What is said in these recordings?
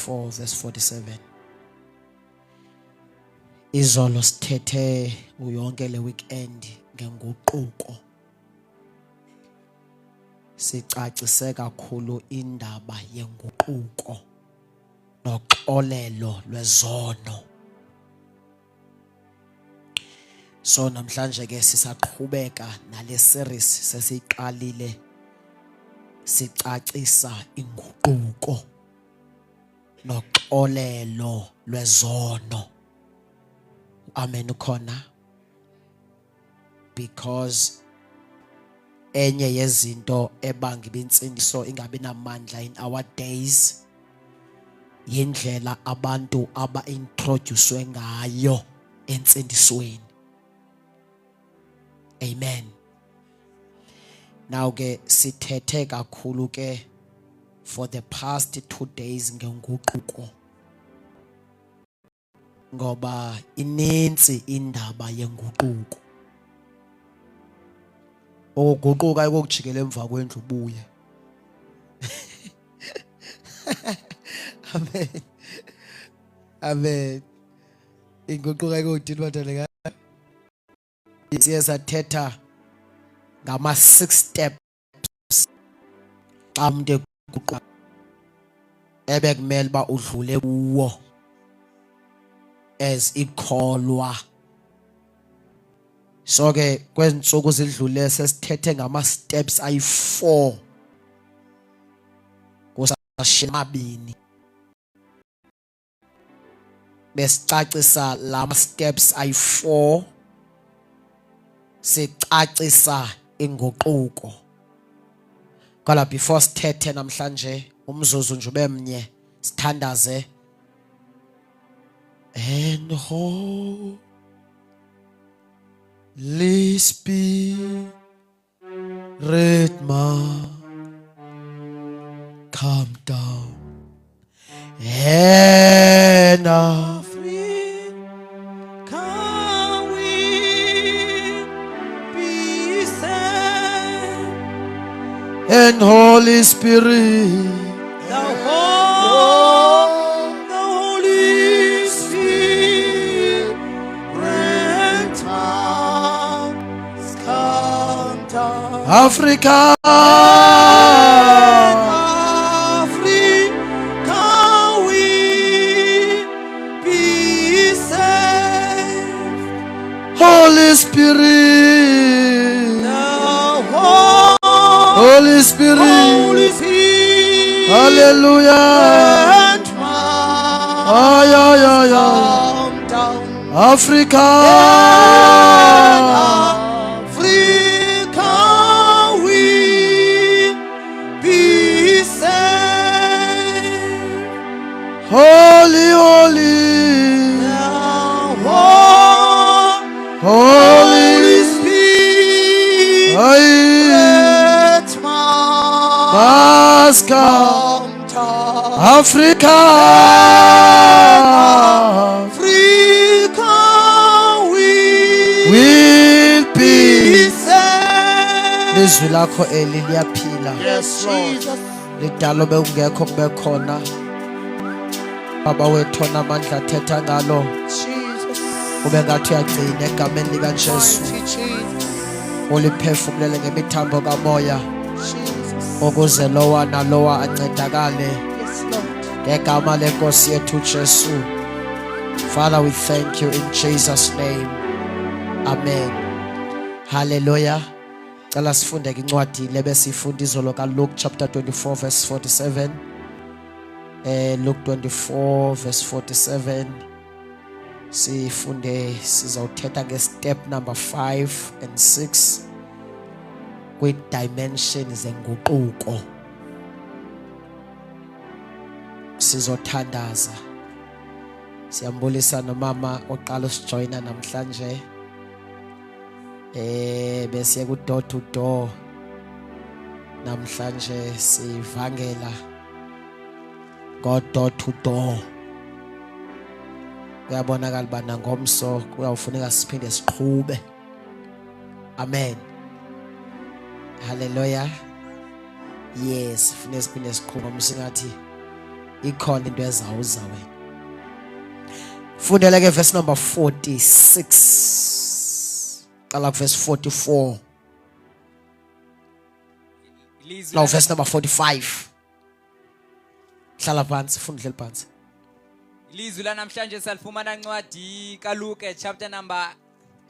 24 verse 47. Izolo sithethe yonke le weekend ngenguquko. Sicacise kakhulu indaba yenguquko noxolelo lwezono. So namhlanje ke sisaqhubeka nale series sesiyiqalile sicacisa inguquko noxolelo lwezono. Amen khona because enye yezinto ebanga ibinsindiso ingabi namandla in our days yindlela abantu aba-introducwe ngayo entsindisweni. Amen. Now ke sithethe kakhulu ke for the past 2 days ngenguquko ngoba ininzi indaba yenguquko. Ukuguquka ayikokujikela emva kwendlu ubuye. Amen. Amen. Inguquko ayikokudini bathandekayo. Siye sathetha ngama 6 steps xa umuntu eguquka ebekumele uba udlule kuwo as ikholwa. So ke kwezi ntsuku zidlule sesithethe ngama steps ayi-4 kusashiya amabini. Besicacisa lama steps ayi-4 sicacisa inguquko. Kodwa before sithethe namhlanje umzuzu nje ube mnye sithandaze. And Holy Spirit come down and Africa will be saved. And Holy Spirit, The Holy Spirit must come down. Africa, Africa will be saved. Holy Spirit, The Holy Spirit, Holy Spirit, Hallelujah, ay, ay, ay, ay. come down. Africa, Africa will be saved. Holy, holy, The holy, Holy Spirit ay, must must come. come down. Africa, Africa will will be. be saved. Lizwi lakho eli liyaphila. Yes, Jesus. Lidalo bekungekho kube khona. Baba wethu onamandla thetha ngalo. Jesus. Ube ngathi uyagcina egameni likaJesu. Mighty Jesus. Uliphefumulele ngemithambo kamoya Jesus. ukuze lowa nalowa ancedakale Yes, Lord. ngegama lenkosi yethu Jesu. Father, we thank you in Jesus' name. Amen. Hallelujah. Cela sifunde ke incwadi lebesiyifunda izolo kaLuke chapter 24 verse 47. Luke 24 verse 47. Sifunde sizawuthetha nge-step number 5 and 6 kwi-dimension zenguquko. Sizothandaza. Siyambulisa nomama oqala usijoyina namhlanje. Besiye ku door to door. Namhlanje sivangela ngo door to door. Kuyabonakala uba nangomso kuyawufuneka siphinde siqhube. Amen. Hallelujah. Yes, funeka siphinde siqhube ngomso ingathi Ikhona into ezawuza wena. Fundele ke verse number 46. Qala verse 44. No, verse number 45. Hlala phansi, funda uhleli phansi. Ilizwi lanamhlanje salifumana ncwadi kaLuke chapter number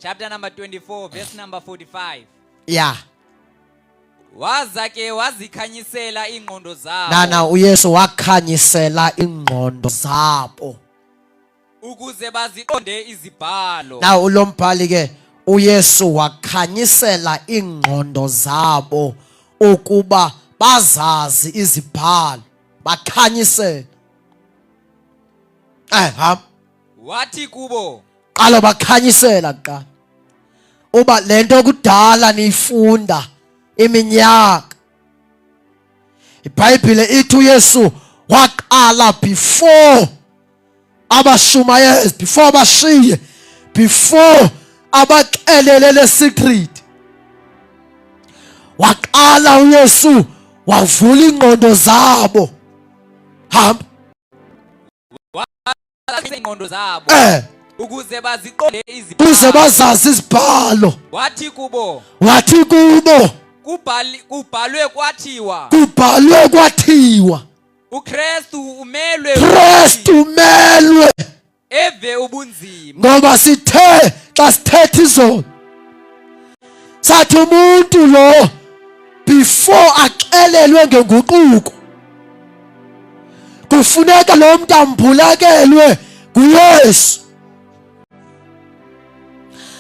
24 verse number 45. Yeah. Waza ke wazikhanyisela iingqondo zabo. Nana uYesu wakhanyisela ingqondo zabo. Ukuze baziqonde izibhalo. Now ulombhali ke uYesu wakhanyisela ingqondo zabo ukuba bazazi izibhalo, bakhanyisela. Ha. Wathi kubo, qala bakhanyisela kuqala. Uba lento kudala niyifunda iminyaka. IBhayibhile ithi uYesu waqala before abashumayezi, before abashiye, before abaxelele le secret. Waqala uYesu wavula ingqondo zabo. Hamba. Ingqondo zabo ukuze baziqonde izibhalo. Ukuze bazazi izibhalo. Wathi kubo, wathi kubo, kubhalwe kwathiwa, kubhalwe kwathiwa, uKristu umelwe, Kristu umelwe eve ubunzima. Ngoba sithe xa sithetha izolo sathi umuntu lo before axelelwe ngenguquko kufuneka lo muntu ambulakelwe nguYesu.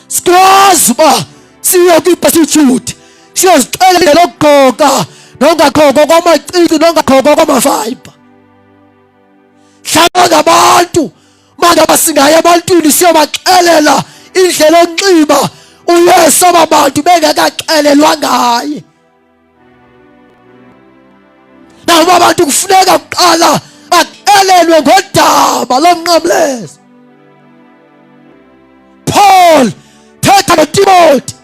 Sikwazi uba siye kwi-prostitute siyozixelela lokugqoka nongaqgoko kwamacici nongaqgoko kwamafayibha. Hlala ngabantu mangaba singaye ebantwini siyobaxelela indlela onxiba uYesu aba bantu bengekaxelelwa ngaye. Nabo abantu kufuneka kuqala baxelelwe ngodaba lomnqamlezo. Paul thetha noTimothy,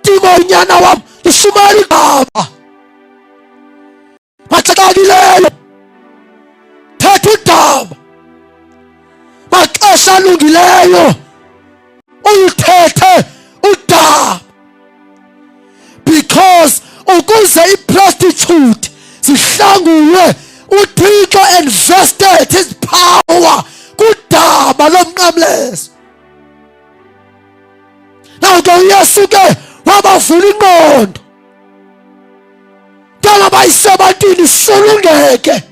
Timothy nyana wam, lishumayela indaba maxekakileyo, thetha udaba maxesha alungileyo, uyithethe udaba, because ukuze i-prostitute zihlangulwe uThixo invested his power kudaba lomnqamlezo. Now ke uYesu ke wabavula ingqondo ntwana bayise ebantwini sulungeke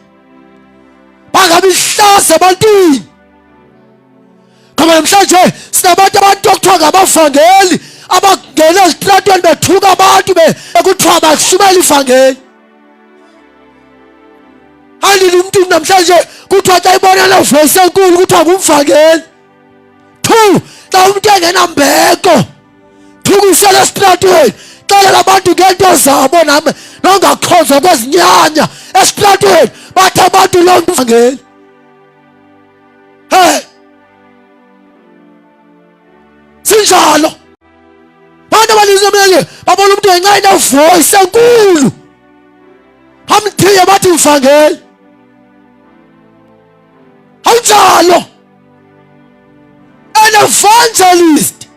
bangabi hlaza ebantwini. Ngoba namhlanje sinabantu abantu okuthiwa ngabavangeli abangena ezitratweni bethuka abantu bekuthiwa bakusumela ivangeli. Alile umuntu namhlanje kuthiwa xa ibona le voice enkulu kuthiwa ngumvangeli. Two, xa umuntu engenambeko thukusela esitratweni, xelela abantu ngento zabo nami nongakhonzwa kwezinyanya esitratweni, bathi abantu lo mvangeli. Hey, sinjalo abantu abaninzi namhlanje babona umuntu ngenxa ine-voice enkulu bamthiye bathi mvangeli. Awunjalo. An evangelist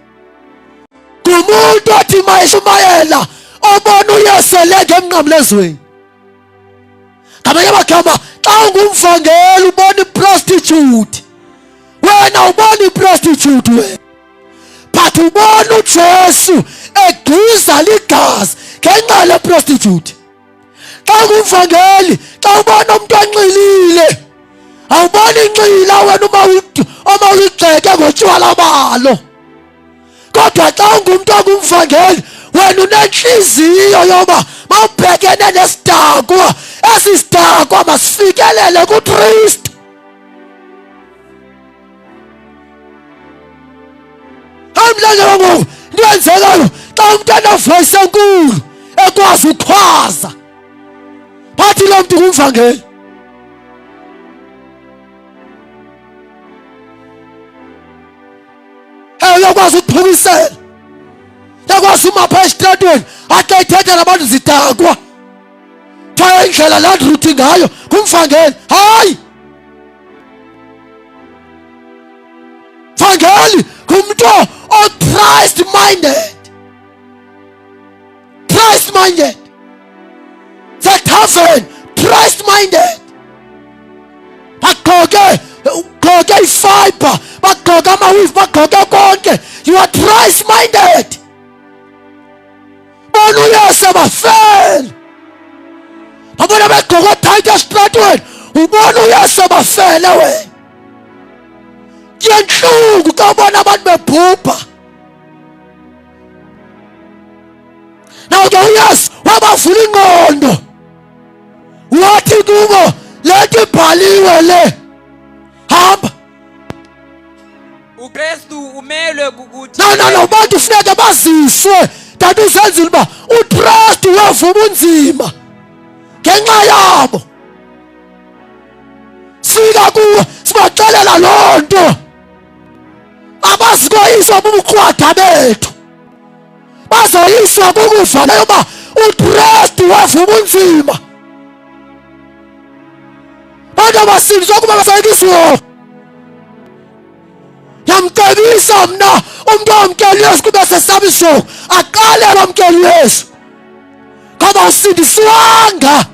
ngumuntu othi mayeshumayela obona uYesu elenga emnqamlezweni. Ngamanye amagama, xa ungumvangeli ubona iprostitute, wena ubona iprostitute wena, but ubona uJesu egqiza ligazi ngenxa le prostitute. Xa ungumvangeli, xa ubona umuntu onxilile, awuboni inxila wena uma uyigxeke ngotshwala balo. Kodwa xa ungumntu ongumvangeli wena unenhliziyo yoba mawubhekene nesidakwa, esi sidakwa masifikelele kuKristu. Hayi mhlanje ngoku into yenzekayo xa umntu enevoice enkulu ekwazi ukhwaza bathi lo mntu ngumvangeli. Hey, uyakwazi ukuphukisela, uyakwazi umapha esitratweni athi ethetha nabantu zidakwa, thiwa indlela le ndruthi ngayo. Ngumvangeli. Hayi, mvangeli ngumntu o-Christ minded, Christ minded. Sethaveni Christ minded, bagqoke ugqoke ifiber, bagqoke amawivi, bagqoke konke. You are Christ minded. Bona uYesu abafele, babona begqoke tight esitratweni, ubona uYesu abafele wena. Kuyenhlungu xa ubona abantu bebhubha. Naw ke uYesu wabavula ingqondo, wathi kubo, le nto ibhaliwe le, hamba. uKristu umelwe kukuthi No, no, no, abantu funeka baziswe, tata uzenzile uba uKristu weva ubunzima ngenxa yabo. Sifika kuwo sibaxelela loo nto, abazikoyiswa bubukrwada bethu, bazoyiswa kukuva leyo uba uKristu weva ubunzima. Bantu abasindiswa kuba basoyikisiwe. Ndiyamcebisa mna umntu owamkela uYesu kube sesaba isihogo, aqale wamkela uYesu, ngoba usindisiwanga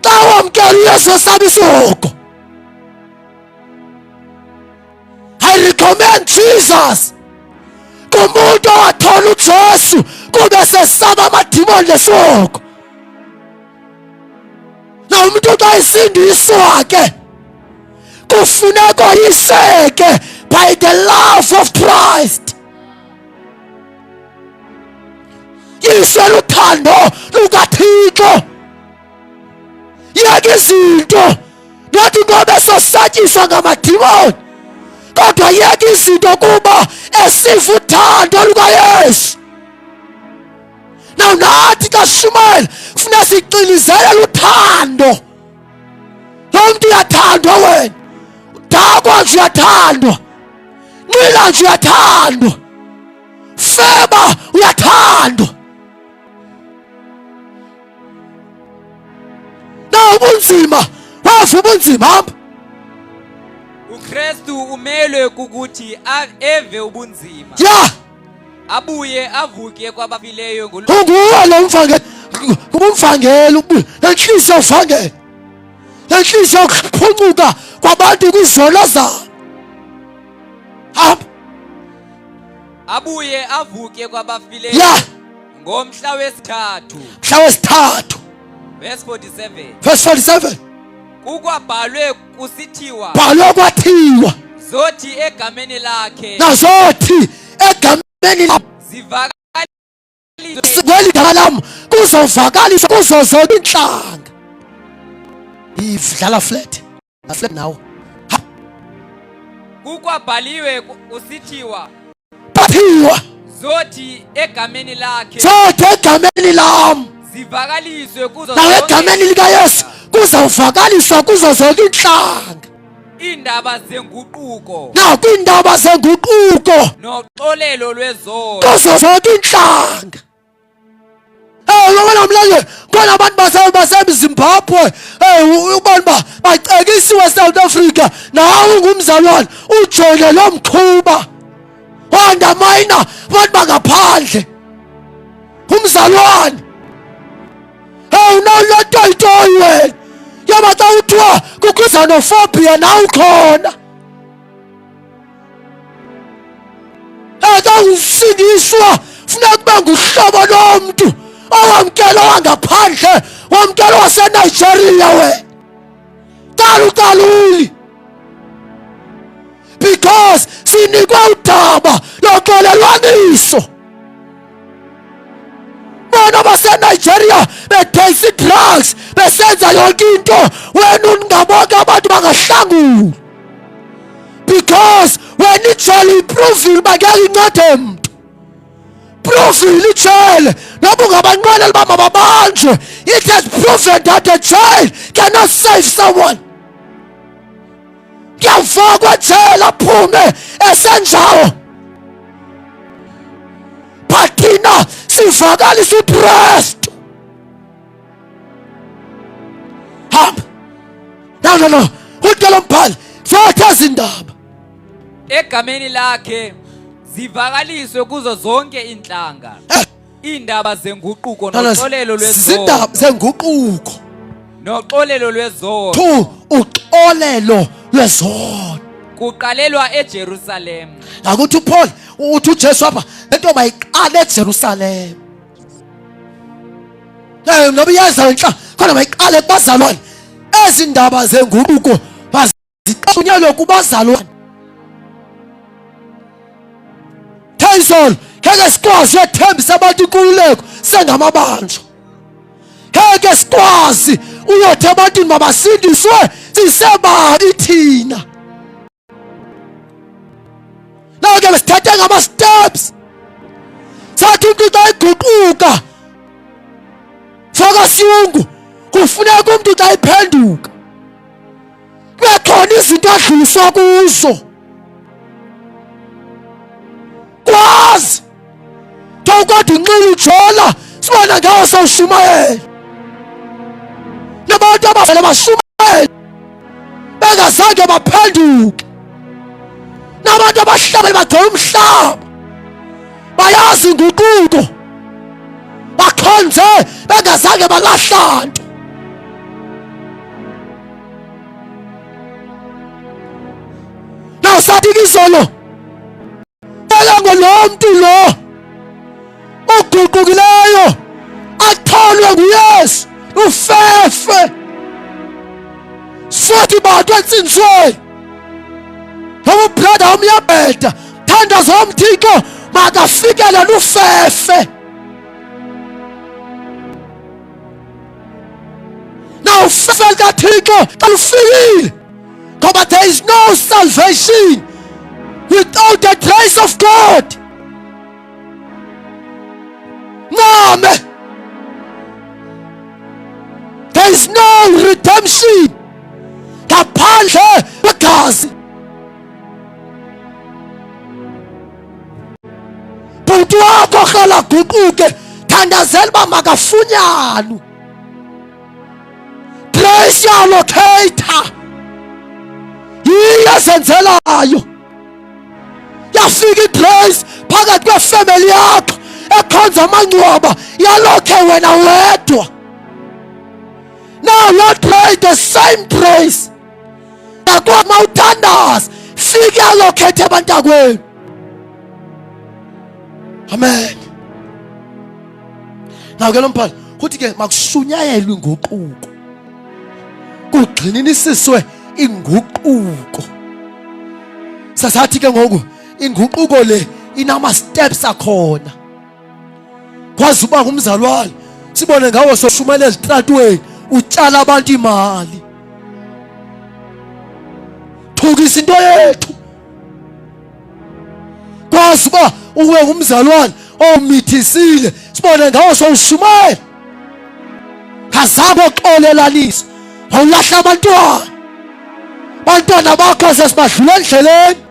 xa wamkela uYesu esaba isihogo. I recommend Jesus kumuntu owathola uJesu kube sesaba amadimoni nesihogo. Na umuntu xa esindiswa ke kufuneka oyiseke by the love of Christ. Yiswe luthando lukaThixo. Yeka izinto, not ngoba esosatyiswa ngamadimoni, kodwa yeka izinto kuba esiva uthando lukaYesu. Now nathi xa sishumayela funeka sixinizelele uthando. Lo mntu uyathandwa, wena udakwa nje uyathandwa, nxila nje uyathandwa, feba uyathandwa. Na ubunzima, wava ubunzima, hamba. uKristu umelwe kukuthi eve ubunzima, ya abuye avuke kwabafileyo. Unguwe lo mvangeli, ngumvangeli nenhliziyo uvangeli, nenhliziyo yokuphuncuka kwabantu kwizono zabo. Hamba. Abuye avuke kwabafileyo ya ngomhla wesithathu. Mhla wesithathu. Verse 47. Verse 47. Kukwabhalwe kusithiwa, bhalwe kwathiwa, zothi egameni lakhe, nazothi egameni lam, zivakaliswe kweli gama lam kuzovakaliswa kuzo zonke iintlanga. Idlala flat flat nawe. Kukwabhaliwe kusithiwa, Bathiwa, zothi egameni lakhe, zothi egameni lam, zivakaliswe kuzo nawe zonke egameni likaYesu kuzawuvakaliswa kuzo zonke iintlanga iindaba zenguquko nakwiindaba zenguquko noxolelo lwezono kuzo zonke iintlanga. Hey, uyabona mlanje khona abantu baseZimbabwe, hey, ubona uba bacekisiwe South Africa, nawe ungumzalwane ujoyine lo mkhuba wandamayina abantu bangaphandle. Umzalwane, hey, unalotoyitoyi wena, yoba xa kuthiwa kukho xenophobia nawe ukhona. Xa usindiswa funeka kube nguhlobo lomntu owamkela wangaphandle, wamkela waseNigeria wena, calucaluli, because sinikwe udaba loxolelwaniso. Bona baseNigeria bethengisa drugs, besenza yonke into, wena ungabonke abantu bangahlanguli, because wena ijele iprovile uba ngeke incede mntu. Provile ijele, noba ungabanqwenela uba mababanjwe, it has proven that the jail cannot save someone. Kuyafakwa ejele aphume esenjawo, but thina sivakalisa uKristu. Hamba. No, no, no, uthi lo mbhali zathe ezi ndaba Egameni lakhe zivakaliswe kuzo zonke iintlanga iindaba zenguquko noxolelo lwezono. Zindaba zenguquko noxolelo lwezono. Two, uxolelo lwezono. Kuqalelwa eJerusalem. Ngakuthi uPaul uthi uJesu apha lento mayiqale eJerusalem. Eh noba iyeza inhla khona mayiqale kubazalwane. Ezi ndaba zenguquko ziqhunyelwe kubazalwane. Thayizolo ngeke sikwazi uyathembisa abantu inkululeko sengamabanjwa. Ngeke sikwazi uyothi ebantwini mabasindiswe sisebabi thina. Nawe ke besithathe ngama-steps sathi umntu xa eguquka faka siyungu kufuneka umntu xa ephenduka kube khona izinto adluliswa kuzo kwazi kodwa unxila ujola sibona ngawo sawushumayela nabantu abavele bashumayela bengazange baphenduke nabantu abahlabele bagcwele umhlaba bayazi inguquko bakhonze bengazange balahla nto. Nawusathi izolo elango lo mntu lo oguqukileyo atholwe nguYesu ufefe sothi bantu entsinzweni ngoba ubrother wam uyabheda thandazo womthixo makafikele lufefe. Now ufefe likaThixo xa lufikile, ngoba there is no salvation without the grace of God. Ncame, there is no redemption ngaphandle kwegazi. Bhuti wakho hlala guquke, thandazela uba makafunyanwe. Grace yalokhetha yiyo ezenzelayo. Yafika igrace phakathi kwefemeli yakho ekhonza amangcwaba, yalokhe wena wedwa. Now Lord, pray the same grace nakwama uthandaza fike yalokhetha abantakwenu. Amen. Naw ke lo mbhalo kuthi ke makushunyayelwe inguquko, kugxininisiswe inguquko. Sasathi ke ngoku inguquko le inama steps akhona. Kwazi uba ngumzalwane sibone ngawo soshumela ezitratweni utshala abantu imali, thukisa into yethu. Kwazi uba uwe ngumzalwane omithisile sibone ngawo sowushumayela ngazange oxolelanisa wawulahla abantwana, abantwana bakho sesibadlula endleleni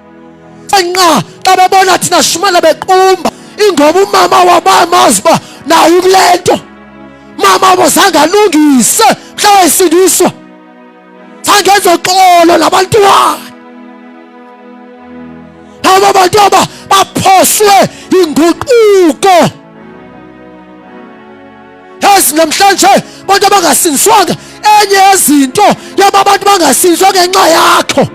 nqa xa bebona thina shumela bequmba ingoma umama wabamazi uba naye kule nto mama wabo zange alungise mhla wayesindiswa zange ezoxolo nabantwana. Aba bantu aba baphoswe inguquko. Yazi namhlanje abantu abangasindiswanga, enye yezinto yoba abantu bangasindiswa ngenxa yakho,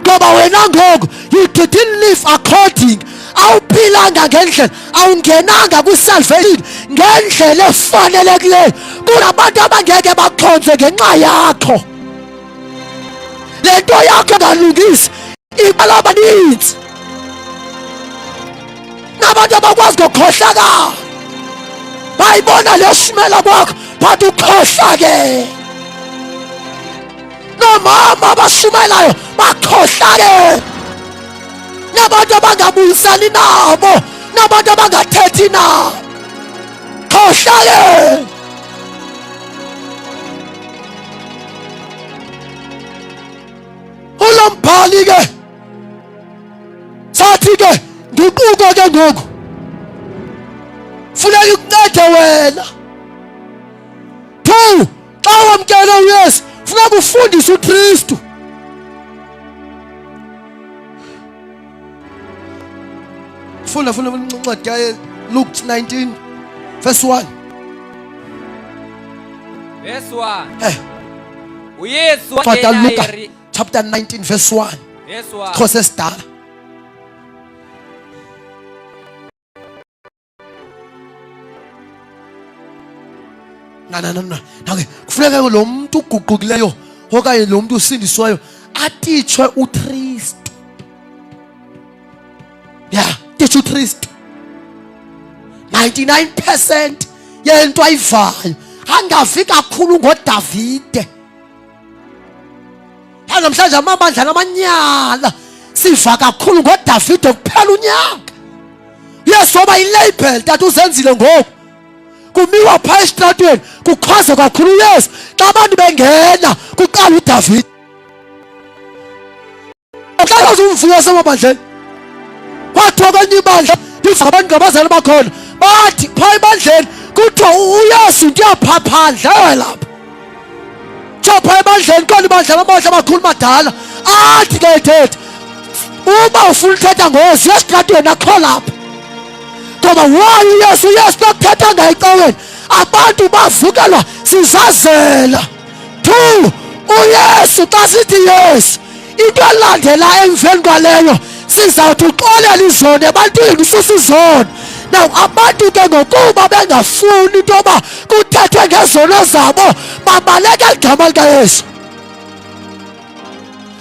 ngoba wena ngoku you didn't live according, awuphilanga ngendlela, awungenanga kwi-salvation ngendlela efanelekileyo. Kunabantu abangeke bakhonze ngenxa yakho. Le nto yakho engalungisi ibala abaninzi, nabantu abakwazi ngokukhohlakala bayibona leyoshumela kwakho, but ukhohlakele. Nomama abashumelayo bakhohlakele, nabantu abangabuyisani nabo, nabantu abangathethi nabo, khohlakele. Ulombhali ke sathi ke nguquko ke ngoku funeka ikuncede wena. Two, xa wamkele uYesu funeka Kufuneka ufundise uKristu. Funda funda incwadi ka Luke 19 verse 1. Verse 1. Eh. UYesu Ncwadi wangena Luka chapter 19 verse 1. Verse 1. Xhosa esidala. Na na na na. Ke kufuneka lo muntu uguqukileyo okanye lo muntu usindiswayo atitshwe uKristu. Ya, titshwe uKristu. 99% yento ayivayo angavi kakhulu ngoDavide. Ya namhlanje amabandla namanyala siva kakhulu ngoDavide kuphela unyaka. Yesu waba yilabel tata uzenzile ngoku. Kumiwa phaa esitratweni kukhwaze kakhulu uYesu xa abantu bengena kuqala uDavide. Mhlakazi umvuyo wasemabandleni kwathiwa kwenye ibandla ndiva abantu ngabazali bakhona bathi phaa ebandleni kuthiwa uYesu ndiyapha phandle lapha. Kuthiwa phaa ebandleni kweli bandla lamandla amakhulu madala athi ke ethetha uba ufuna uthetha ngoYesu esitratweni akho lapha ngoba waye uYesu uYesu bakuthetha ngaye ecaweni abantu bavukelwa sizazela two uYesu xa sithi Yesu into elandela emveni kwaleyo sizawuthi uxolela izono ebantwini ususa izono now abantu ke ngokuba bengafuni into yoba kuthethwe ngezono zabo babaleka ligama likayesu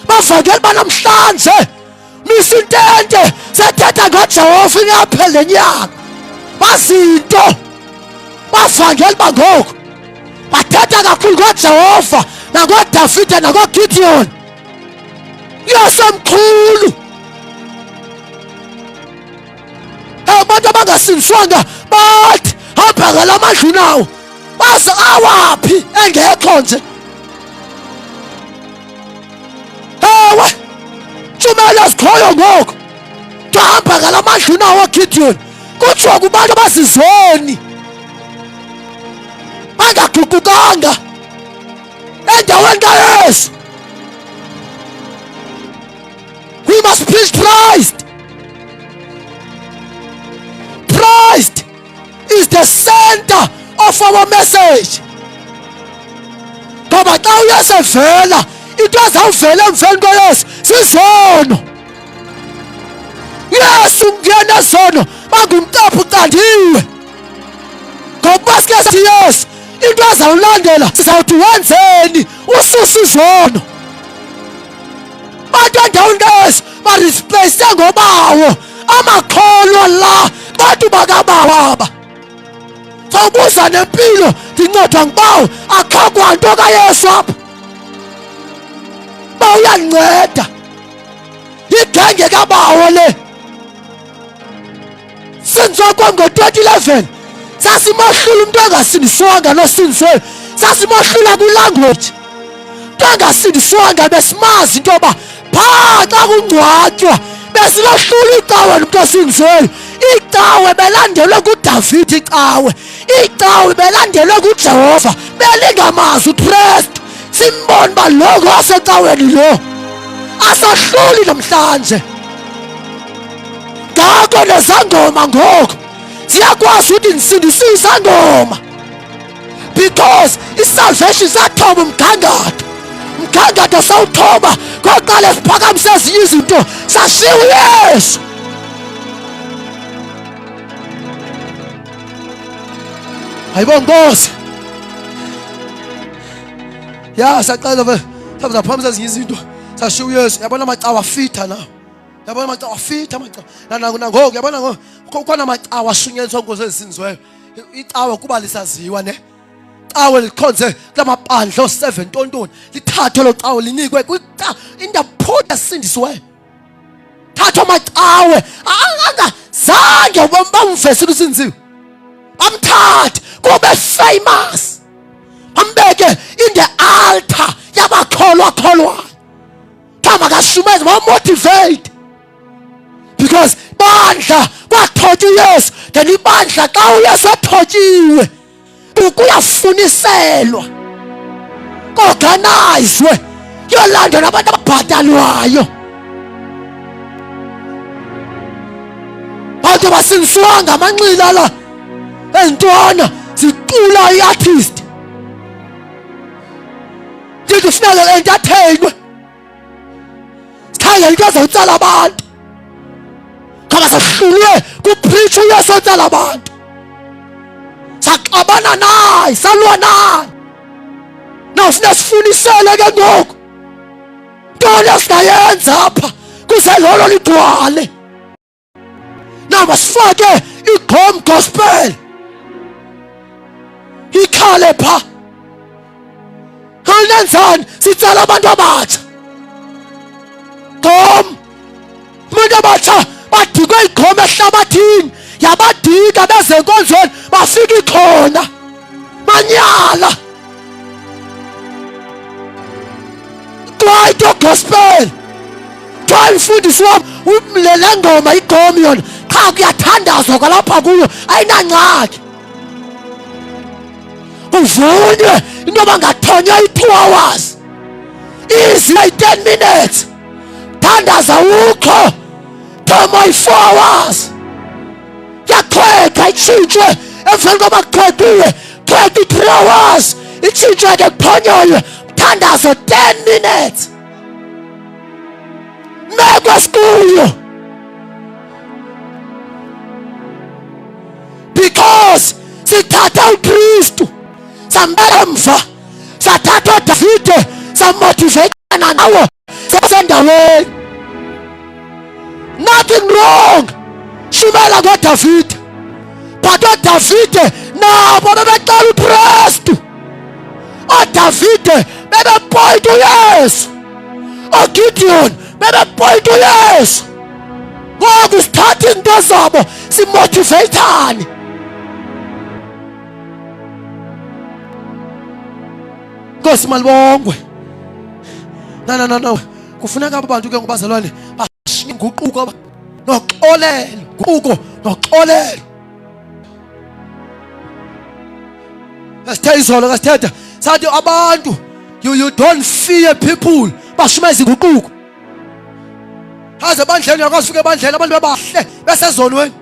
bavangeli banamhlanje misa intente sethetha ngojehova ingapheli lenyanga bazinto bavangeli bangoku bathetha kakhulu ngojehova nangodavide nangogideon uyosemkhulu abantu abangasindiswanga bathi hamba ngala mandlu nawo baze awaphi engekho nje ewe tshumela zikhoyo ngoku kuhamba ngala mandlu nawo Gideon kuthiwa kubantu abazizoni bangaguqukanga endaweni kaYesu. We must preach Christ. Christ is the center of our message. Ngoba xa uYesu evela into ezawuvela emveni koYesu sizono. Yesu ngena ezono bangumqaphu ucandiwe. Ngokuba sike sathi Yesu into ezawulandela sizawuthi wenzeni ususa izono. Bantu endaweni kaYesu bareplace ngobawo amakholwa la bantu bakabawo aba. Sawubuza nempilo ndincedwa ngubawo akho kwanto kaYesu apha. Ba uyandinceda. Igenge kabawo le. Sinzwa kwam ngo-2011 sasimohlula umntu ongasindiswanga nosindisweyo sasimohlula kwilanguage umntu ongasindiswanga besimazi into yoba phaa xa kungcwatywa besilohlula icawe nomntu osindisweyo icawe belandelwe ngudavide icawe icawe belandelwe ngujehova belingamazi ukristu simbone uba lo ngowasecaweni lo asahluli namhlanje ngakho nezangoma ngoku ziyakwazi ukuthi ndisindisiwe izangoma because isalvation sathoba umgangatho umgangatho sawuthoba koqala siphakamise ezinye izinto sashiya uyesu hayibo nkosi ya saqala vele sazaphamisa ezinye izinto sashiya uyesu yabona amacawa afitha na yabona amacawa afitha amacawa nangoku yabona ngoku kukhona amacawa ashunyelwa nkosi ezisinziweyo icawa kuba lisaziwa ne cawe likhonze kulamabandla o-7 ntontoni lithathwe lo cawe linikwe indaphutha esindisiweyo thathwa amacawe zange bamvesile usinziwe bamthathe kube famous bambeke in the altar yabakholwa kholwayo kuthiwa makashumeze bamotivate because bandla kwathotya uyesu then ibandla xa uyesu athotyiwe kuyafuniselwa. Organizwe yolandwa nabantu ababhatalwayo. Bantu basindiswanga amanxila la ezintwana zicula i-artist. Ndithi funeka entertainwe. Sikhangela into ezotsala abantu. Ngoba sahlulwe kupreach uYesu otsala abantu. Saxabana naye, salwa naye. Now funa sifunisele ke ngoku. Ntoni esingayenza apha kuze lolo ligcwale. Now masifake igqom gospel. Ikhale pha. Kanenzani sitsala abantu abatsha. Gqom. Abantu abatsha badikwe igqom ehlabathini. Yabadika beze enkonzweni bafika ikhona. Manyala. Kwaito gospel. Kuthiwa mfundisi wam le ngoma igqom yona qha kuyathandazwa kwalapha kuyo ayinangxaki. Kuvunywe into yoba ngathonywa i-2 hours izi yi-10 minutes thandaza ukho thoma i-4 hours kuyaqhwetha itshintshwe emveni koba kuqhwethiwe qhwetha i-3 hours itshintshwe ke kuphonyolwe mthandazo 10 minutes meko esikuyo because sithatha uKristu sambeka emva sathatha uDavide samotivatana nawo sesendaweni nothing wrong shumela ngoDavide but oDavide nabo bebecela uKristu oDavide bebepoyinta uYesu oGideon bebepoyinta uYesu ngoku sithatha izinto zabo simotivatane Nkosi malibongwe no no no no kufuneka abo bantu ke ngobazalwane bashiye inguquko noxolelo nguquko noxolelo kasithe izolo kasithetha sathi abantu you don't fear people bashumayeza inguquko haze ebandleni uyakwazi ufika ebandleni abantu bebahle besezonweni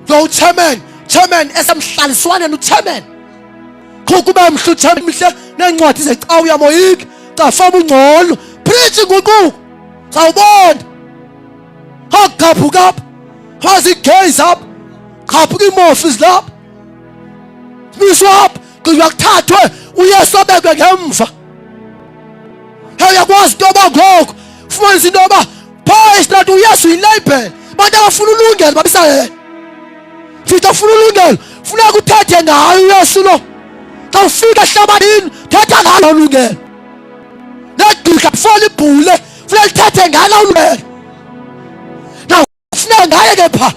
lo uchairman chairman esemhlaliswaneni uchairman kube mhle uchairman mhle neencwadi zecawa uyamoyika cafama ungcono preach inguquko sawubona hagqaphuka apha hazigays apha qhaphuka iimofi lapha miswa apha gqitywa kuthathwe uyesu abekwe ngemva. Hey, uyakwazi into yoba ngoku fumanisa into yoba phaa esitrati uyesu yilabel abantu abafuna ulungelo babisa yena fithi afuna ulungelo funeka uthethe ngayo uyesu lo xa ufika ehlabathini thetha ngalo lungelo negqirha before libhule funeka lithethe ngalo lungelo Kufuneka ngaye ke pha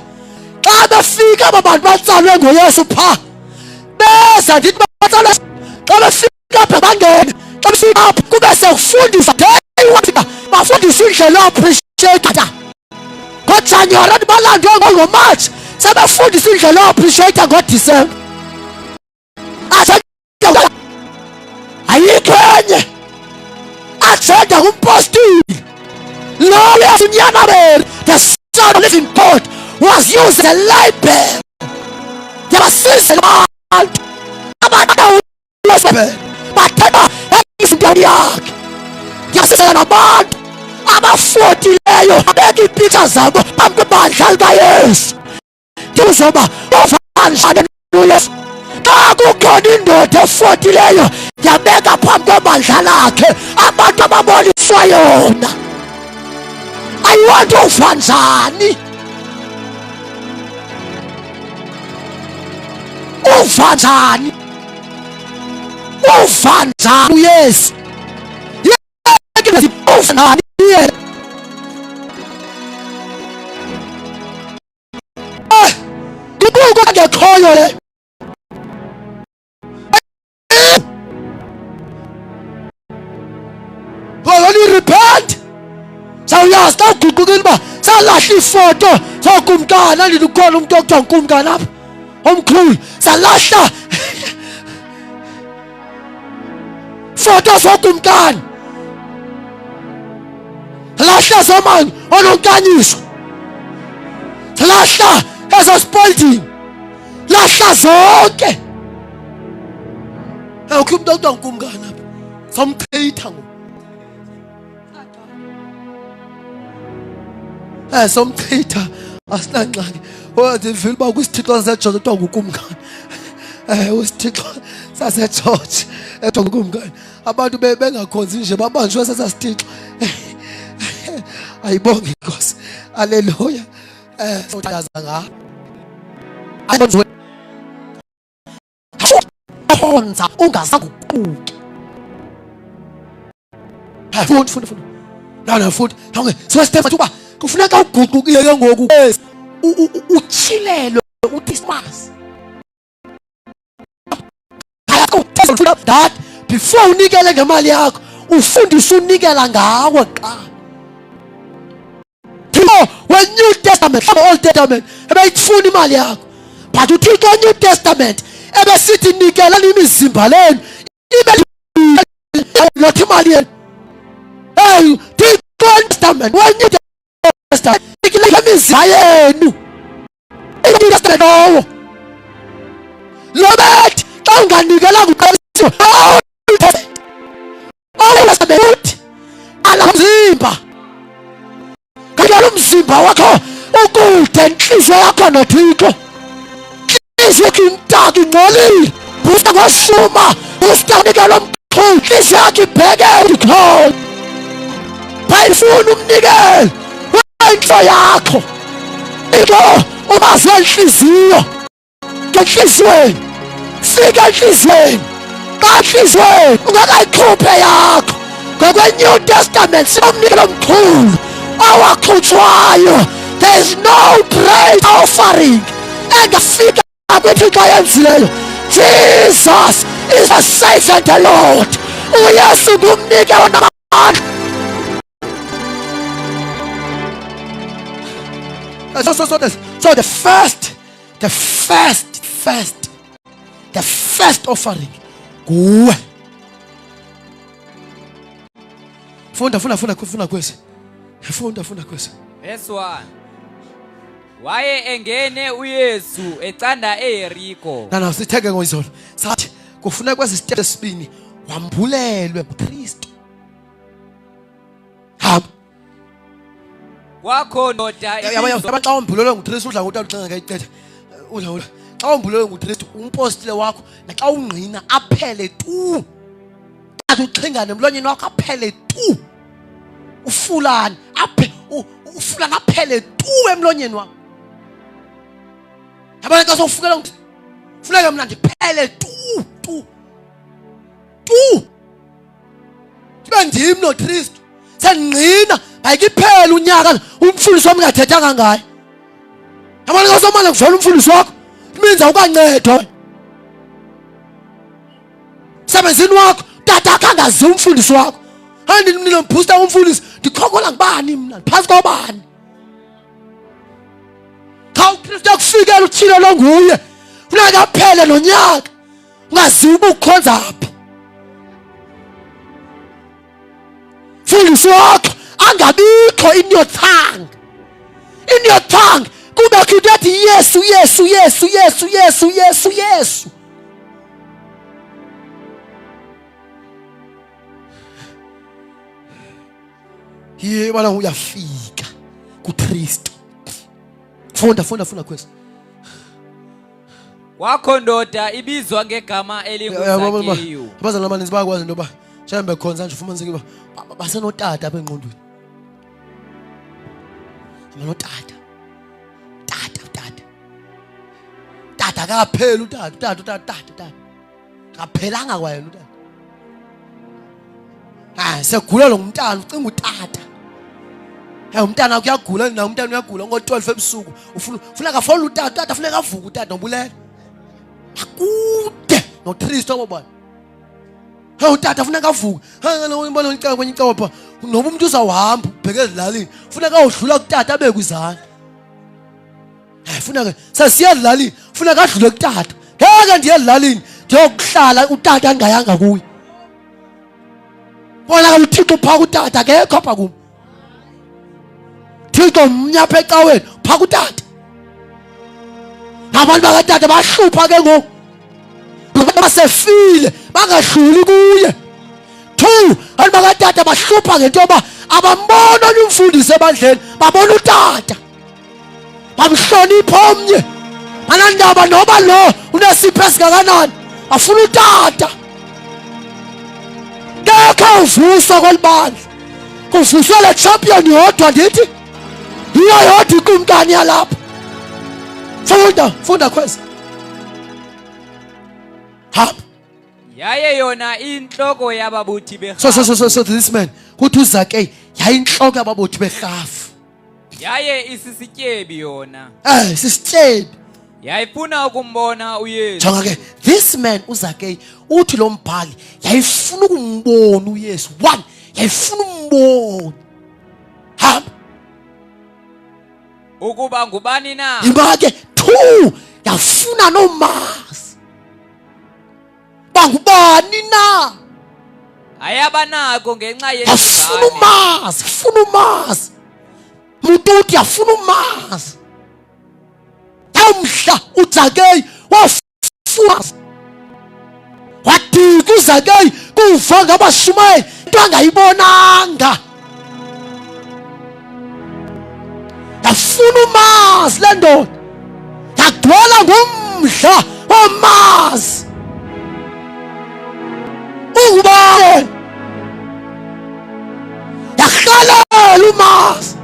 xa befika aba bantu batsalwe ngoYesu pha beza ndithi batsalwe xa befika apha bangene xa befika apha kube sekufundisa bafundisa indlela yoappreciate ngoJanuwari athi balandwe ngoMarch sebefundisa indlela yoappreciate ngoDisemba ayikho enye agenda kumpostile lowo unyana beri the son of living God was used as a libel yabasiza abantu abantu bathetha izinto yakhe yasiza nabantu abafotileyo abeka iipicture zabo phambi kwebandla likaYesu Uzoba uvanjani uYesu xa kukhona indoda efotileyo yabeka phambi kwebandla lakhe abantu ababoniswa yona ayiwanto uva njani uva njani uva njani uYesu uva njani yena Eh, kubuko ngekhoyo le. When you repent, sawuyazi xa uguqukile uba salahla iifoto zookumkani andithi ukhona umntu okuthiwa ngukumkani apha omkhulu salahla Foto zokumkani. Lahla zomani ononkanyiso. Lahla ezo spoiling. Lahla zonke. Awukho umuntu okuthiwa ngukumkani apha. Somchitha ngoku. Eh somchitha asinangxaki. Ndivile uba kwisithixo saseJozi kuthiwa ngukumkani. Eh usithixo saseJoji ekuthiwa ngukumkani. Abantu bengakhonzi nje babanjwe sesasithixo. Ayibonge inkosi. Haleluya. Eh sothandaza nga. Ayibonzwe khonza ungazange uquke funda funda funda nana funda nonke siwestep uba kufuneka uguqukile ke ngoku utyhilelwe uthi simazi that before unikele ngemali yakho ufundise unikela ngawe kuqala Thixo we-New Testament mhlawumbe Old Testament ebeyifuna imali yakho but uThixo we-New Testament ebesithi nikelani imizimba lenu ibe not imali yenu. Hey, Thixo we-New Testament we-New Testament nikela imizimba yenu iNew Testament lowo lo bethi xa unganikelanga uqalisiwe uthi ala mzimba kanjalo umzimba wakho ukude inhliziyo yakho noThixo inhliziyo yakho intaka ingcolile busta ngoshuma busta unikela omkhulu inhliziyo yakho ibheke ukhona bayifuna umnikelo wenhlo yakho into umazi wenhliziyo enhliziyweni fika enhliziyweni xa enhliziyweni ungekayikhuphe yakho ngokwe-New Testament sinomnikelo omkhulu awakhutshwayo. There is no great offering engafika kwithixo ayenzileyo. Jesus is the Savior and the Lord. UYesu ngumnikelo namandla. So the first offering nguwe. Funda, funda, funda, funda kwesi. Funda, funda kwesi. Verse 1. Waye engene uYesu ecanda eYeriko. Nana sitheke ngoyizolo. Sathi kufuneka kwesi step esibini wambulelwe nguKristu. Hamba. Kwakho ndoda Yabo xa umbulelwe nguKristu udla ngotata uxinga ngayicetha. Udla ngotata. Xa umbulelwe nguKristu umpostile wakho naxa ungqina aphele tu. Athi uxhingane emlonyeni wakho aphele tu. Ufulani aphe ufulani aphele tu emlonyeni wakho. Yabona xa sowufukela funeka mna ndiphele tu tu tu. Ndibe ndim noKristu. Sengqina ayikiphela unyaka umfundisi wami ngathethanga ngaye. Yabona xa somane kuvela umfundisi wakho iminza awukancedwa. Msebenzini wakho tata akhe angazi umfundisi wakho. Hayi nina mbhusta umfundisi ndikhokola ngubani mna phantsi kobani. Xa uKristu akufikela uthile longuye funeka aphele nonyaka. Ungaziwa uba ukhonza phi. Mfundisi wakho angabikho in your tongue. In your tongue kubekho into ethi Yesu Yesu Yesu Yesu Yesu Yesu Yesu. Yebana uyafika kuKristu. Funda funda funda kwesi. Kwakho ndoda ibizwa ngegama elinguZakeyu. Abazali abaninzi bayakwazi into yoba njengoba bekhonza nje ufumaniseke uba basenotata apha engqondweni. Banotata. Tata, tata. Tata akapheli utata, utata, utata, tata, tata. Akaphelanga kwayena utata. Ah, segula lo mntana ucinga utata. Hey umntana wakho uyagula na umntana uyagula ngo-12 ebusuku ufuna ufuna kafona utata utata funeka avuke utata nobulela. Akude noKristu abo bana. Hey utata funeka avuke. Hey ngibona ngicela kwenye icopha noba umuntu uzawuhamba ubheke ezilalini funeka awudlula kutata abeke izandla. Hey funeka sesiya ezilalini funeka adlule kutata. Ngeke ndiye ezilalini ndiyokuhlala utata angayanga kuye. Bonakala uThixo uphaka utata akekho apha kum. Thixo mnye apha ecaweni phaka utata. Abantu bakatata bahlupha ke ngoku. Basefile bangadluli kuye. Two, abantu bakatata bahlupha ngento yoba abambona omnye umfundisi ebandleni, babona utata. Bamhlonipha omnye. Banandaba noba lo unesipho esingakanani, bafuna utata. Kekho uvuswa kweli bandla. Kuvuswe le champion yodwa ndithi. Yiyo yodwa ikumkani yalapha. Funda, funda khwezi. Hamba. Yaye yona intloko yababuthi berhafu. So so so so so this man kuthi uZakeyi yayintloko yababuthi berhafu. Yaye isisityebi yona. Eh, sisityebi. Yayifuna ukumbona uYesu. Jonga ke, this man uZakeyi uthi lo mbhali yayifuna ukumbona uYesu. One, yayifuna umbona. Hamba. Ukuba ngubani na? Yiba ke two, yafuna nomazi. Bangubani na? Ayabanako ngenxa Yafuna umazi, funa umazi. Muntu uthi yafuna umazi. Namhla uZakeyi wafuna wadika uZakeyi kuva ngabashumayeli into angayibonanga. Yafuna umazi le ndoda. Yagcwala ngumdla womazi. Ungubani? Yahlalela umazi.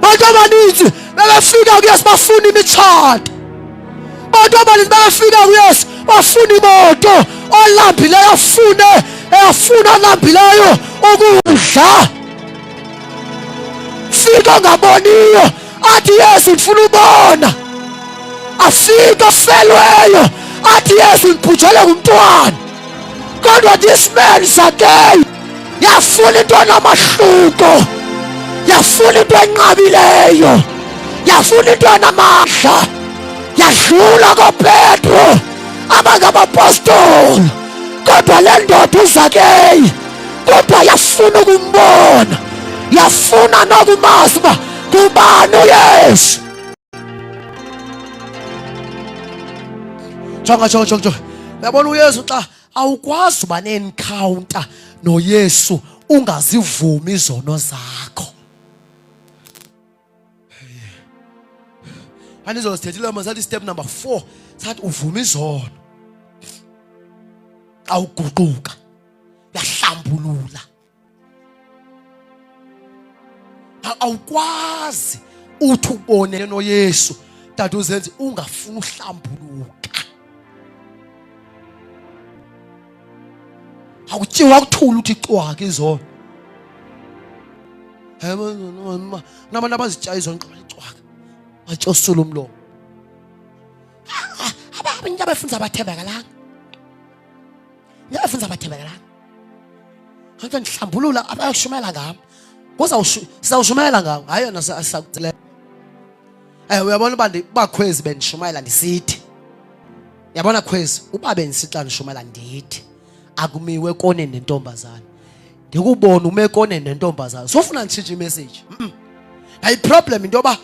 Bantu abaninzi bebefika kuYesu bafuna imitshato. Bantu abaninzi bebefika kuYesu bafuna imoto, olambileyo afune, efuna olambileyo ukudla. Fika ongaboniyo athi Yesu ndifuna ubona. Afike ofelweyo athi Yesu ndibhujelwe ngumntwana. Kodwa this man Zakeyu yafuna into enamahluko, yafuna into enqabileyo, yafuna into enamandla, yadlula koPetro abangabapostoli. Kodwa le ndoda uZakeyu kodwa yafuna ukumbona, yafuna nokumazi uba ngubani uYesu. Jonga, jonga, jonga, jonga. Uyabona uYesu xa awukwazi uba ne-encounter noYesu ungazivumi izono zakho. Andizozithethile mama sathi step number 4 sathi uvuma izono. Xa uguquka uyahlambulula. Awukwazi uthi ubone noYesu tata uzenze ungafuni uhlambuluka. Awutyiwa kuthula uthi cwaka izono. Nabantu abazitya izono xa cwaka. Batyosula umlomo. Abanye abefundisi abathembekalanga. Abafunzi abathembekalanga. Kanti ndihlambulula abayashumayela ngam. Sizawushumayela ngawo. Hayi yona sakucelela. Eh uyabona uba bakhwezi bendishumayela ndisithi. Yabona khwezi uba bendisithi xa ndishumayela ndithi akumiwe koneni nentombazana. Ndikubona ume koneni nentombazana. Sofuna nditshintshe imessage. Hayi problem into yoba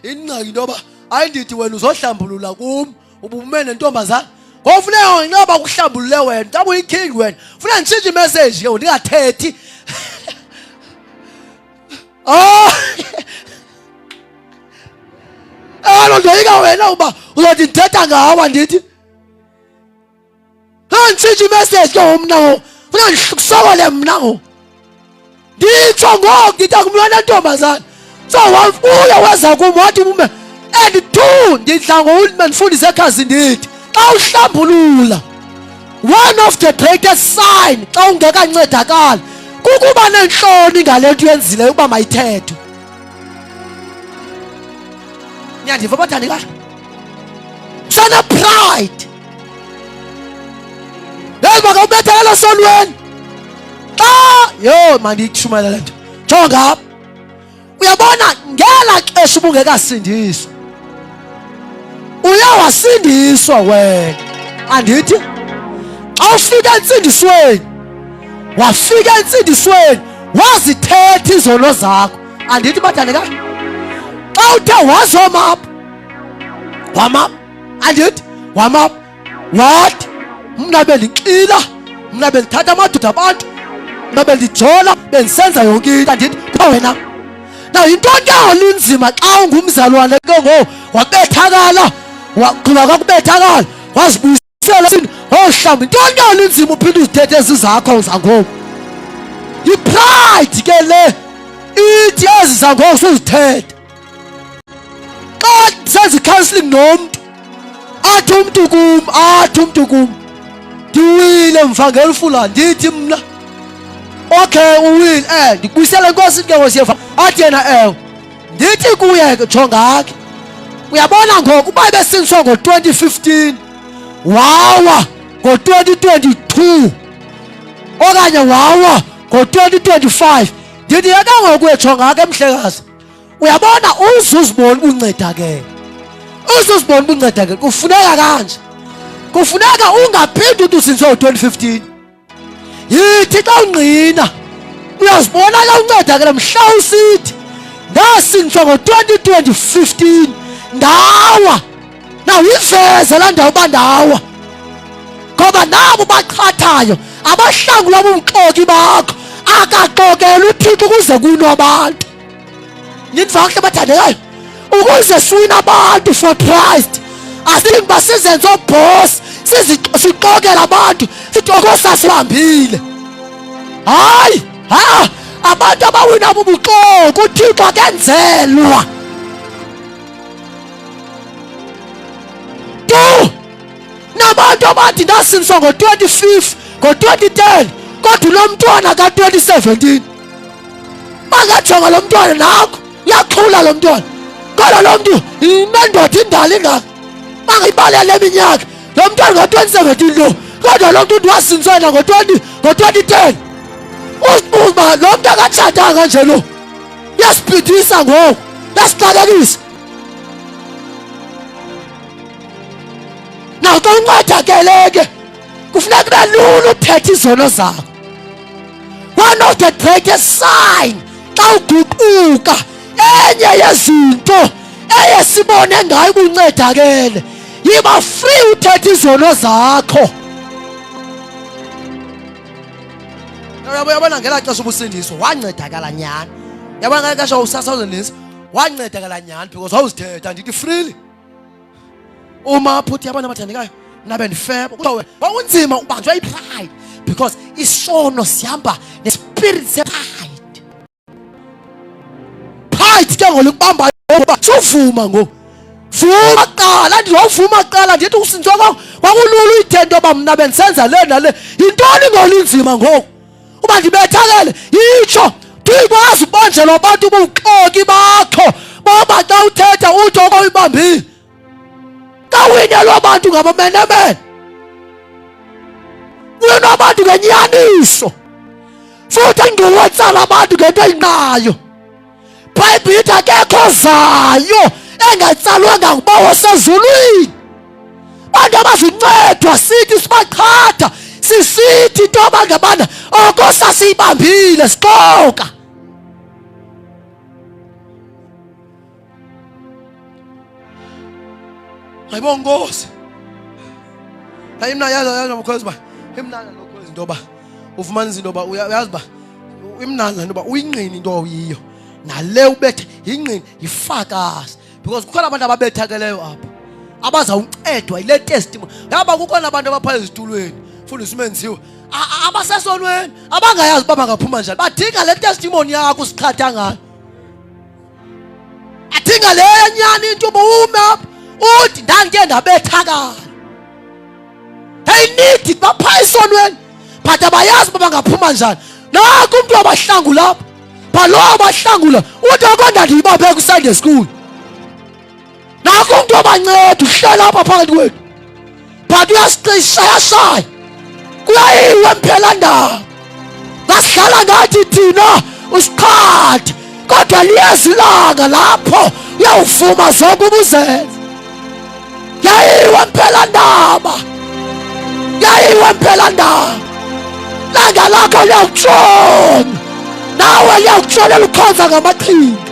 ingxaki into yoba hayi ndithi wena uzohlambulula kum ubume nentombazana ngofuneka ngenxa kuhlambulule wena xa uyiking wena funa nditshintshe imessage ke ndingathethi oh alo ndoyika wena uba uzothi ndithetha ngawa ndithi nditshintshe imessage ke mna ngoku funa ndihlukisokole mna ngoku nditsho ngoku ndithi akumntwana ntombazana so wabuya weza kum wathi ume and two ndidla ngokuthi mandifundise ekhasi ndithi xa uhlambulula one of the greatest sign xa ungekancedakali kukuba neentloni ngale nto uyenzileyo ukuba mayithethwe niyandiva bathandekayo sene-pride Hey makawubethakala sonweni. Xa yho mandiyishumayela le nto. Jonga apha. Uyabona ngela xesha ubungekasindiswa. Uye wasindiswa wena. Andithi? Xa Xa ufika entsindisweni, wafika entsindisweni wazithetha izono zakho. Andithi bathandekayo, xa uthe wazoma apha, wama, andithi wama, wathi mna bendixila, mna bendithatha amadoda abantu, mna bendijola, bendisenza yonke into, andithi kuthiwa wena. Now yintoni ke olinzima xa ungumzalwane ke ngoku wabethakala, wagqiba kwakubethakala, wazibuyisela ohlamba, yintoni ke olinzima uphinde uzithethe ezi zakho zangoku? Yipride ke le ithi ezi zangoku suzithethe. Xa senza i-counseling nomntu, athi umntu kum, athi umntu kum, ndiwile mvangeli ufula, ndithi mna okay uwile, ndikubuyisele enkosini ke ngoku siyeva. Athi yena ewe, ndithi kuye ke jonga ke, uyabona ngoku uba ebesindiswa ngo-2015 wawa ngo-2022 okanye wawa ngo-2025, ndithi yeka ngoku uyejonga ke mhlekazi, uyabona uze uzibone ubuncedakele, uze uzibone ubuncedakele. Kufuneka kanje, kufuneka ungaphindi uthi usindiswe ngo-2015. Yithi xa ungqina uyazibona ke uncedakele mhla usithi ndasindiswa ngo-2015 ndawa, nawuyiveze laa ndawo uba ndawa, ngoba nabo baqhathayo abahlangulwa bubuxoki bakho. Akaxokelwa uThixo ukuze kuno abantu. Nithi kakuhle bathandekayo, ukuze siwine abantu for Christ, asidingi uba sizenze oobhosi, sixokele abantu sithi okosasibambile. Hayi, ha, abantu abawina bubuxoki, uThixo akenzelwa tu. Nabantu abathi ndasindiswa ngo-25 ngo-2010 kodwa unomntwana ka-2017, bangajonga lo mntwana nakho uyakhula lo mntwana, kodwa lo mntu inendoda indala ingaka, bangayibalele eminyaka lo mntwana ngo-2017 lo, kodwa lo mntu wasindiswa yena ngo-2010. Uzibuza uba lo mntu akatshatanga nje lo, uyasibhidisa ngoku, uyasixakekisa. Naxa uncedakele ke kufuneka kube lula uthetha izono zakho. One of the greatest sign xa uguquka, enye yezinto eye sibone ngayo ubuncedakele, yiba free uthetha izono zakho. Uyabona ngelaa xesha ubusindiswa wancedakala nyhani, uyabona ngelaa xesha usasazondisa wancedakala nyhani, because wawuzithetha ndithi freely. Uma phuthi yabona abathandekayo, mna bendifeba, kuthiwa wawunzima ubanjwa ipride, because isono sihamba nespirit sepride. Pride ke ngoku ikubambayo ngoba suvuma ngoku, vuma kuqala, ndithi wawuvuma kuqala, ndithi usindiswa kwakho kwakulula uyithe into yoba mna bendisenza le nale, yintoni ngolinzima ngoku uba ndibethakele? Yitsho, ndikwazi ubanjelwa abantu ubuxoki bakho, boba xa uthetha uthi okoyibambile, xa winelwa abantu ngabamenemene, winwa abantu ngenyaniso, futhi ingqiwatsala abantu ngento eyinqayo. Bhayibhile ithi akekho zayo engatsalwanga nguBawo osezulwini. Bantu abazincedwa sithi sibaqhatha, sisithi into yoba ngabana oko sasiyibambile sixoka. Hayibo Nkosi. Hayi mna yazi yazi mkhozi ba imnandi lo khozi into yoba ufumanisa into yoba uyazi uba imnandi le nto yoba uyingqini into oyiyo nale ubethe yingqini yifakazi, because kukhona abantu ababethakeleyo apha abazawuncedwa yile testimony. Ngaba kukhona abantu abapha ezitulweni fundisa umenziwe abasesonweni abangayazi uba bangaphuma njani, badinga le testimony yakho usiqhatha ngayo, adinga le nyani into uba ume apha uthi ndandike ndabethakala. They need it, bapha esonweni but abayazi uba bangaphuma njani. Naku umntu wabahlangula apha, but lo wabahlangula uthi akonda ndiyibaphe kwiSunday school. Naku umntu wabanceda uhlela apha phakathi kwethu, but uyasiqishayashaya, kuyayiwe mphelandaba, ngasidlala ngathi thina usiqhathe, kodwa liyeza ilanga lapho uyawuvuma zonke ubuzenze. Yayiwe mphelandaba, Yayiwe mpela ndaba. Langa lakho liyakutshona. Nawe liyakutshonela ukhonza ngamaqhinga.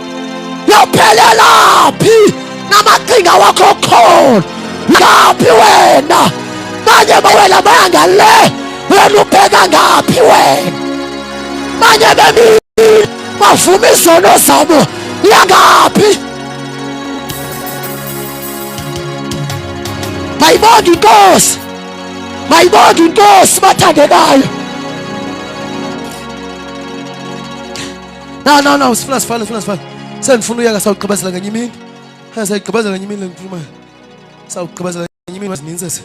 Uyophelela phi namaqhinga wakho okukhona? Ngaphi wena? Manje bawela baya ngale, wena ubheka ngaphi wena? Manje bemile bavuma izono zabo yangaphi? Mayibonge inkosi, mayibonge inkosi bathandekayo. No no no, sifuna sifane, sifuna sifane. Sendifuna uyeka sawugqibezela ngenye imini. Sayigqibezela ngenye imini lengikhulumayo. Sawugqibezela ngenye imini mazininzi ezi.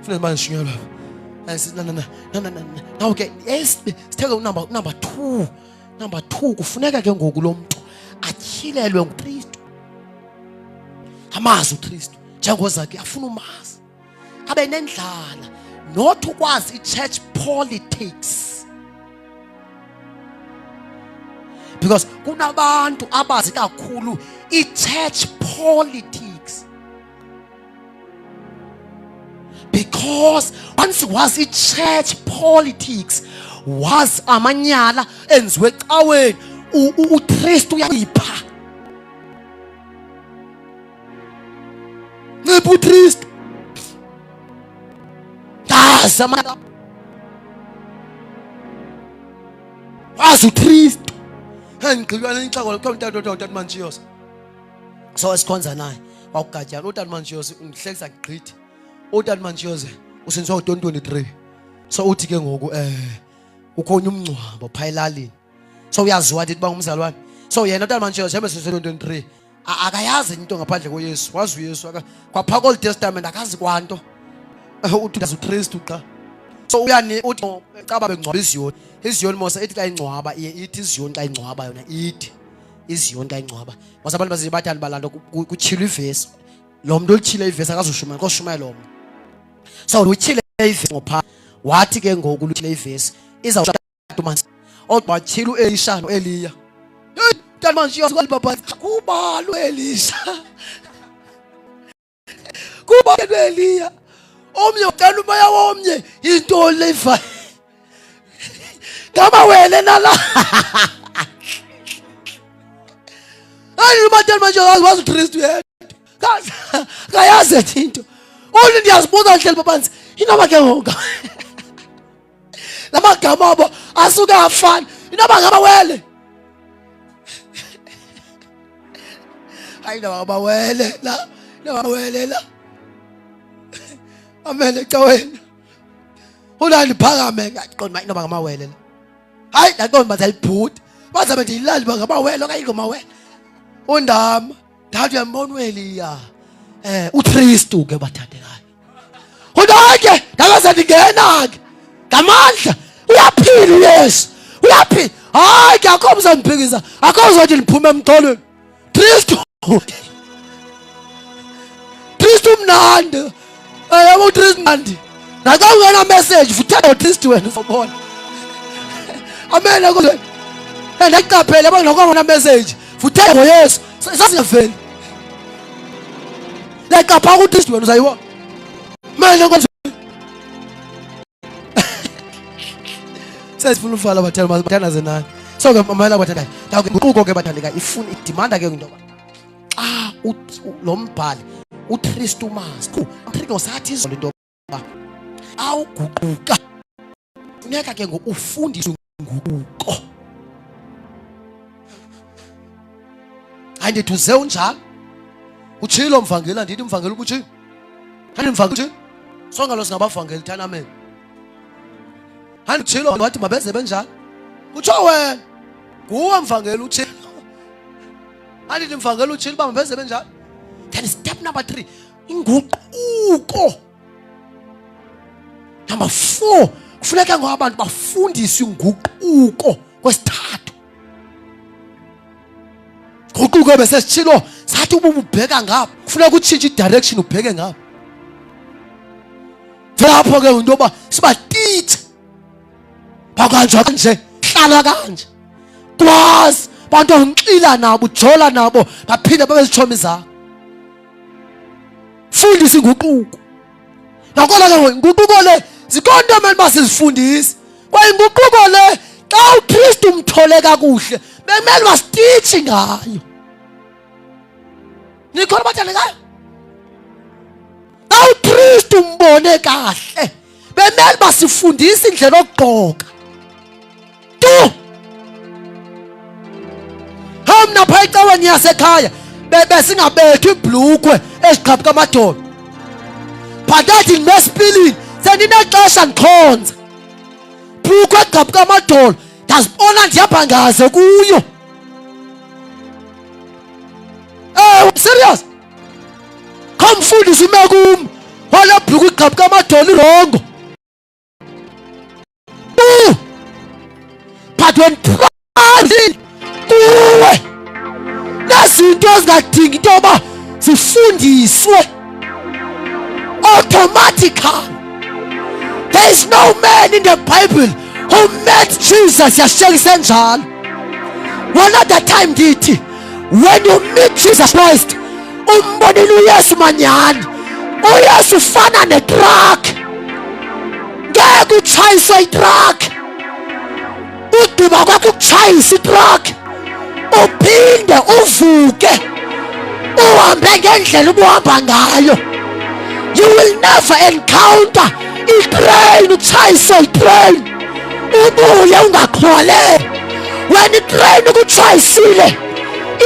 Funa manje shunyelwa lapha. No no no no no no. Now ke yes sitheke unumber number 2. Number 2 kufuneka ke ngoku lo muntu atyhilelwe nguKristu. Amazi uKristu njengozakhe afuna umazi. Abe nendlala not ukwazi i-church politics. Because kunabantu abazi kakhulu i-church politics. Because once was i-church politics was amanyala enziwe ecaweni uKristu uyayipha. Ncipha uKristu. Ngazi amanyala. Wazi uKristu. Engigqibela inhloko kuthiwa utata utata Mantshiyosa. So esikhonza naye wakugatyana utata Mantshiyosa ungihlekisa gqithi. Utata Mantshiyosa usindiswa ngo-2023. So uthi ke ngoku ukhona umngcwabo pha elalini. So uyaziwa ndithi uba ngumzalwane. So yena utata Mantshiyosa njengoba siswe 2023 akayazi into ngaphandle koYesu. Wazi uYesu kwapha ko Old Testament akazi kwanto. Uthi uyazi uKristu qha. So uyani uthi caba bengcwaba iZiyoni. IZiyoni mose ithi xa ingcwaba iye ithi iZiyoni xa ingcwaba yona ithi iZiyoni xa ingcwaba. Mose abantu baziye bathanda balaa nto kutyhilwa ivesi. Lo mntu utyhile ivesi akazushumayela, koshumayela omnye. So utyhile ivesi ngopha wathi ke ngoku utyhile ivesi izawushata umanzi. Odwa watyhila uElisha noEliya. Hey, mntana manje uyazi kuba uElisha. Kuba uEliya. Omnye ucela umoya womnye yintoni le iva. Ngamawele nala. Hayi ubatshela manje wazi uKristu yedwa. Kayazi ethi into. Uthi ndiyazibuza ndihleli phansi. Inoba ke ngoku. Lamagama abo asuke afana. Inoba ngamawele. Hayi inoba ngamawele la. Inoba ngamawele la. Amele caweni. Ulali phakame ngaqonda uba inoba ngamawele la. Hayi ndaqonda uba ndiyayibhuda. Bazabe ndiyilali uba ngamawele okanye ingomawele. Undama ndathi uyambona uEliya. uKristu ke bathandekayo. Kodwa ke ndakaze ndingena ke ngamandla uyaphila uYesu. Uyaphila. Hayi ke akho mzandiphikisa. Akho uzothi ndiphume emxholweni. Kristu. Kristu mnandi. Yabo uKristu mnandi. Naxa ungena message futhe uKristu wena uzobona. Amen kodwa. Ndaqaphela yabo nokungena message futhe ngoYesu sasingaveli. Laqapha uKristu wena uzayibona. Manje konje sesifuna ufala bathanda bathandaze nani. So ke mamela bathandayo. Nguquko ke bathandeka ifuna idemanda ke into yoba xa lo mbhali uKristu mazi uKristu sathi izolo into yoba awuguquka funeka ke ngoku ufundiswe nguquko. Hayi ndithi uze unjalo. Utshilo mvangeli, andithi mvangeli ubutshilo. Hayi mvangeli utshilo. Sonke lo singabavangeli thana amen. Hayi utshilo wathi mabeze benjalo. Kutsho wena. Nguwe mvangeli utshilo. Andithi mvangeli utshilo uba mabeze benjalo. Then step number 3, inguquko. Number 4, kufuneka ngoba abantu bafundiswe inguquko kwesithathu. Guquko bese sitshilo sathi uba ubheka ngapha kufuneka utshintshe i-direction ubheke ngapha. Lapho ke into yoba sibatithe bakanjwa kanje hlala kanje kwazi bantu onxila nabo ujola nabo baphinde babe zitshomi zakho. Fundisa inguquko. Nakona ke inguquko le Zikhona into emele uba sizifundise. Kwaye inguquko le xa uKristu umthole kakuhle bekumele uba sititshi ngayo. Nikhona bathandekayo? Xa uKristu umbone kahle bemele uba sifundise indlela yokugqoka. Tu! Hawu mna phaa ecaweni yasekhaya besingabethi ibhlukhwe eziqhaphuka amadolo. But ndathi ndimesipilini sendinexesha ndikhonza. Bhlukhwe eqhaphuka amadolo ndazibona ndihamba ngaze kuyo. Ewe serious. Kho mfundisi ume kum wale bhlukhwe iqhaphuka amadolo irongo. But when pride kuwe nezinto ezingadingi into yoba zifundiswe automatically. There is no man in the Bible who met Jesus yashiyeka isenjalo. One other time ndithi when you meet Jesus Christ umbonile uYesu manyani. uYesu ufana netruck. Ngeke utshayiswe itruck. Ugqiba kwakho ukutshayisa itruck uphinde uvuke uhambe ngendlela ubuhamba ngayo. You will never encounter itrain utshayiswe itrain ubuye ungaqhwaleli. Wena itrain ukutshayisile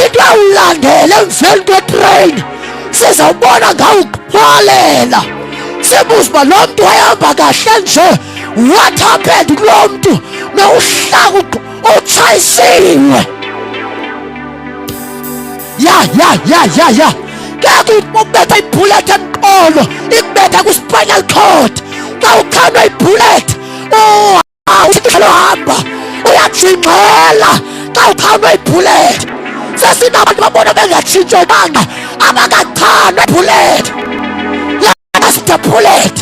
into awulandele emveni kwetrain sizawubona ngawuqhwalela sibuze uba lo mntu wayehamba kahle nje, what happened kulo mntu nowuhlaka utshayisiwe? Ya ya ya ya ya ngeke ukubetha ibullet emqolo, ikubetha kwi-spinal cord. Xa uchanwa ibullet uhamba uyajingxela. Xa uchanwa ibullet, sesinabantu babona bengatshintshekanga abangachanwa ibullet. That's the bullet.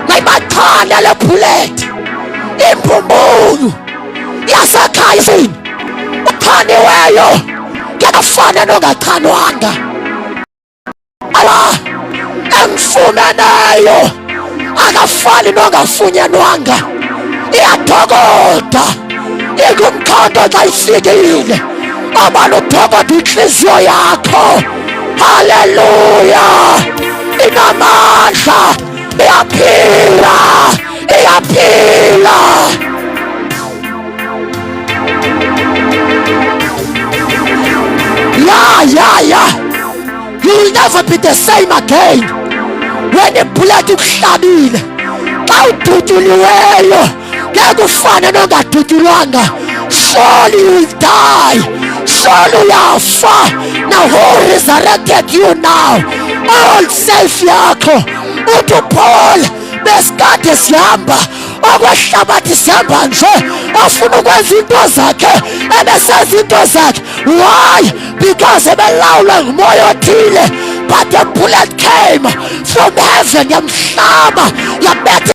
Mayibachane le bullet. Imbumbulu yasekhaya isini uchaniweyo ngekafana nongachanwanga. Awa emfumeneyo akafani nongafunyanwanga. Iyathokoda ingumkhondo xa ifikile abantu uthokoda intliziyo yakho. Haleluya, inamandla, iyaphila, iyaphila. Ya ya ya, you will never be the same again when ibullet ikuhlabile. Xa udutyuliweyo ngeke ufane nongadutyulwanga. Surely you will die, surely uyafa. Now who resurrected you now? Old self yakho, uthi uPaul, besikade sihamba okwehlabathi, sihamba nje ofuna ukwenza into zakhe, ebesenza into zakhe. Why? Because ebelawulwa ngumoya othile, but the bullet came from heaven, yamhlaba, yabetha.